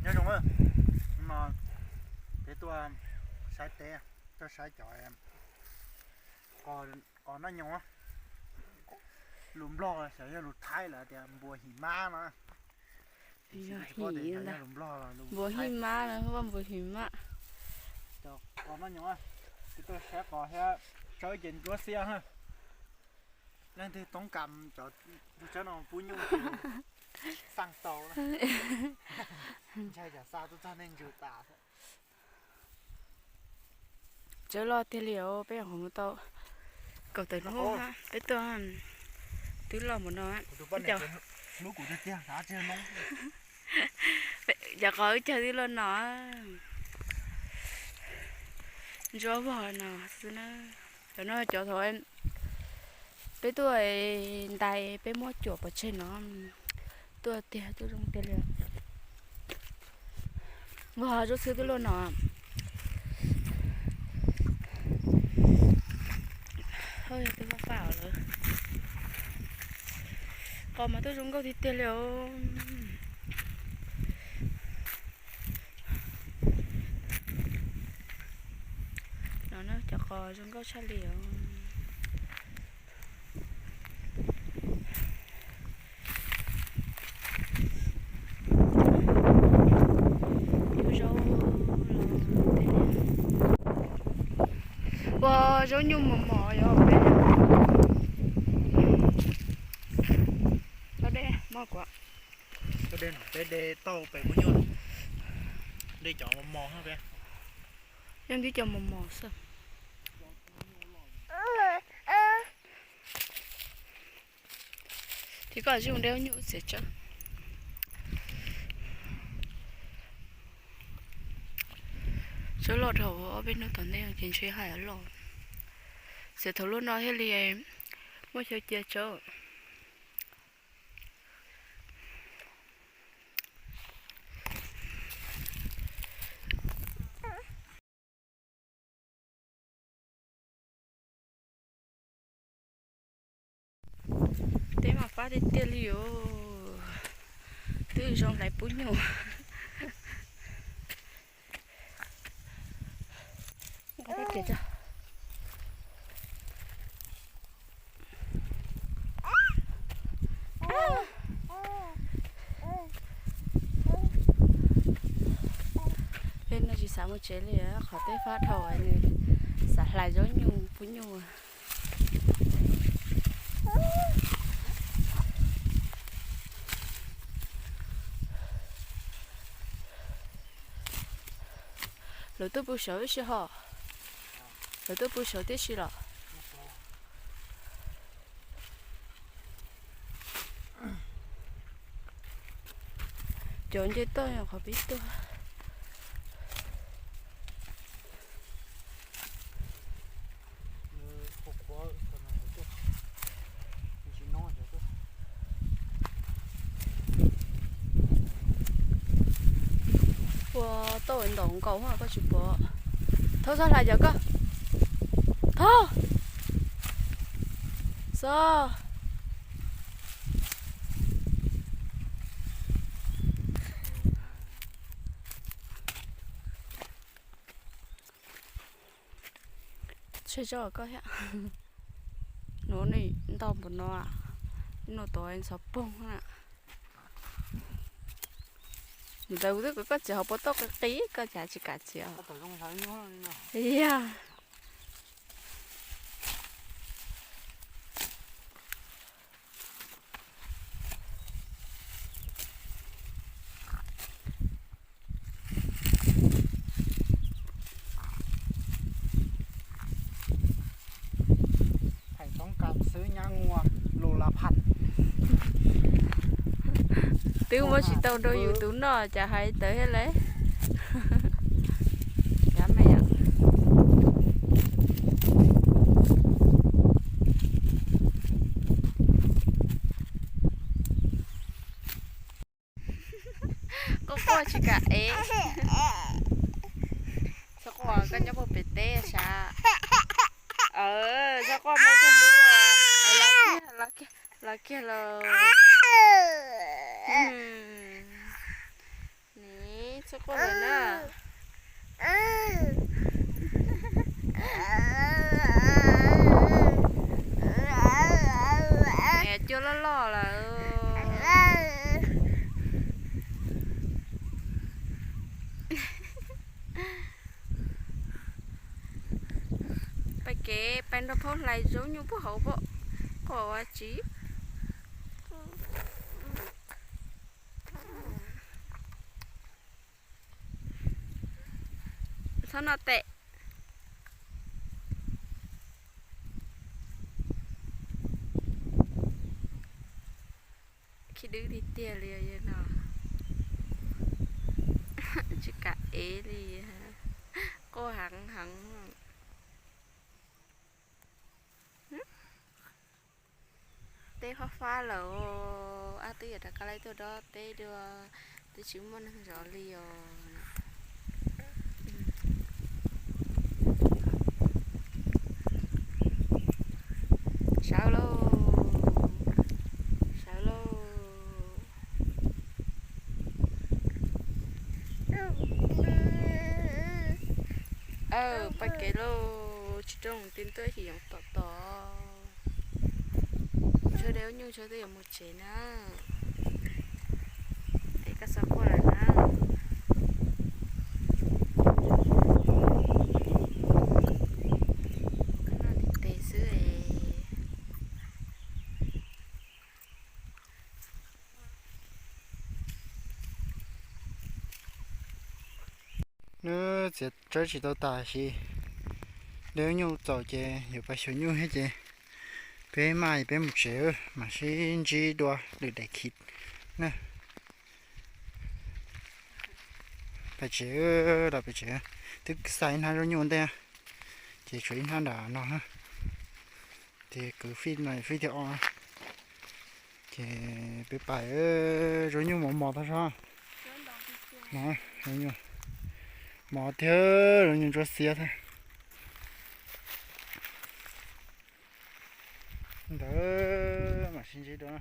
Nyob zoo, no peb tuaj saib teb, tuaj saib cov qos noj nyoos. Lus Nplog xyov yog lus Thaib lawv tias npua him mab no. Npua him mab no, npua him mab. Cov qos noj nyoos, peb tuaj saib qos thiab tsawb ces nruab xiab na. Leej twg toob kam cov tsawb no pub nyuj xaj tau na. Ntshai tsam xa tuaj txog nej ntsws tas. Tsawb loj tiag li os, peb nyuam qhuav mus tau kaum tawm hnub, peb tuaj twb loj mus no. Cov qos wb cog twb loj no, ntsuab vog no xwb na. Cov no cov thaum peb tuaj ntais peb muab cuam pov tseg no, tuaj tiag tuaj zoo tiag li. Vog zoo xwb twb loj no. Yog twb faj faj lawm. Qos mas twb zoo nkauj tiag tiag li os. No na cov qos zoo nkauj tshaj li os. Ua zaub nyuj mos mos yog peb, peb de tau pem kuv nyuj, de cov mos mos, yeej tib cov mos mos xwb. Ces koj tsis mus de nyuj txiav tsawb. Tsawb loj dhau, ob peb hnub tom ntej ces ntshe haj yam loj. Txiav thaum lub no thiaj li muaj xyov cia tsawb. Teb mas fab tiag tiag li os, twb zoo hlais pub nyuj. Peb no tsis xav mus tsev li, qhov teb fab dhau, nws xav hlais zaub nyuj pub nyuj. Lawv tuaj pw saud ib si hos. Lawv tuaj pw saud tib si los. Cov nce toj qhov peb tuaj. Ua tau ntaus nkaus koj tsis pom. Thaub, txhob hlais cov koj. Thaub, txhob. Tseg tso koj thiab. Nuv ni ntau npaum no, nuv tod ntxhov poog na. Ntawd kuv twb kom koj txiav hauv paus toj qis qis koj cas tsis kam txiav. Yog. Thaum toob kas xwb nyab ua lus la phas. Twb muab tsis tau rau yus tus noj cas hais tawv thiab lauj. Cab me. Quaj quaj tsis kam ev. Txhob quaj, koj nyob puag pem teb sav. Txhob quaj, muab koj lub los kiag, los kiag los. Ni, Txhob quaj lawm na. Cua loj loj lawm. Pais kev pais nrog phauj hlais zaub nyuj puag hauv pob, quaj ua tsi. Txhob noj tes. Khib dwb tiag tiag li no. Tsis kam ev li. Quaj heev heev. Teb fab fab lawm. Ab, twb yuav rov qab los tuaj dob teb dua, twb tsis muaj neeg zov li os. Sawv lauj, sawv lauj. Pais kev lauj, tsis rooj ti ntuj xyov tom tom. Tshuav de ub nyuj tshuav twb yuav mus tsev na. Es koj txhob quaj lawm na. Koj noj ntiv tes xwb es. Nws txiav tsawb tsis tau tas, tab sis de ub nyuj txaus ces yuav pais xyuas nyuj thiab ces peb maj peb mus tsev mam sib ntsib dua lwm daim khiv na. Pais tsev, los pais tsev. Twb xa ib hnab zaub nyuj ntej, ces tshuav ib hnab nram no. Ces kwv fij no fij tiag os. Ces peb pais, zaub nyuj mos mos tag zog. Mos tiag, zaub nyuj ntsuab xiab thiab. Ntawd mam sib ntsib dua.